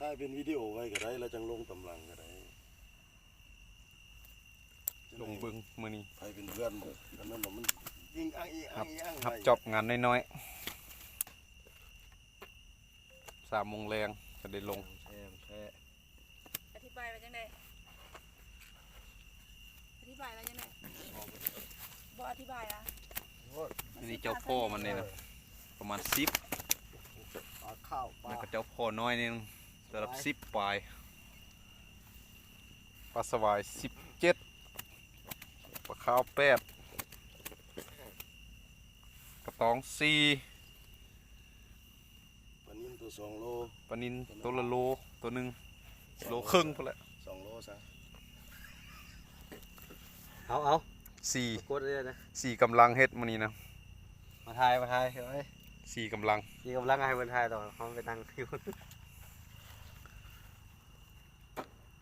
ຖ່າຍເປັນວິດີໂອໄວ້ກໍໄດ້ ແລ້ວຈັ່ງລົງຕາມຫຼັງກໍໄດ້ ລົງເບິ່ງມື້ນີ້ ໃຜເປັນເພື່ອນ ອັນນັ້ນນະ ມັນອີງອັງອີງອັງອີງອັງ ຮັບ ໄດ້ ຈັອບງານນ້ອຍໆ ສາມໂມງແລງກໍໄດ້ລົງ ແທ້ແທ້ ອະທິບາຍວ່າຈັ່ງໃດ? ອະທິບາຍວ່າຈັ່ງໃດ? ບໍ່ອະທິບາຍລະ? ໂອ້ຍ ອັນນີ້ເຈົ້າພໍ່ມັນນີ້ນະ ປະມານສິບ ປາຂາວປາ ແລ້ວກໍເຈົ້າພໍ່ນ້ອຍໜຶ່ງ ລະດັບສິບປາຍ ປາສະຫວາຍສິບເຈັດ ປາຂາວແປດ ກະຕອງສີ່ ປານິນໂຕສອງໂລ ປານິນໂຕລະໂລ ໂຕໜຶ່ງໂລເຄິ່ງພຸ້ນແຫຼະ ສອງໂລຊະ ເອົາເອົາ ສີ່ ກົດເລີຍນະ ສີ່ ກຳລັງເຮັດ ມື້ນີ້ນະ ມາຖ່າຍ ມາຖ່າຍ ເອີຍ ສີ່ ກຳລັງ ສີ່ ກຳລັງ ໃຫ້ເພິ່ນຖ່າຍຕໍ່ ເຮົາໄປນັ່ງຢູ່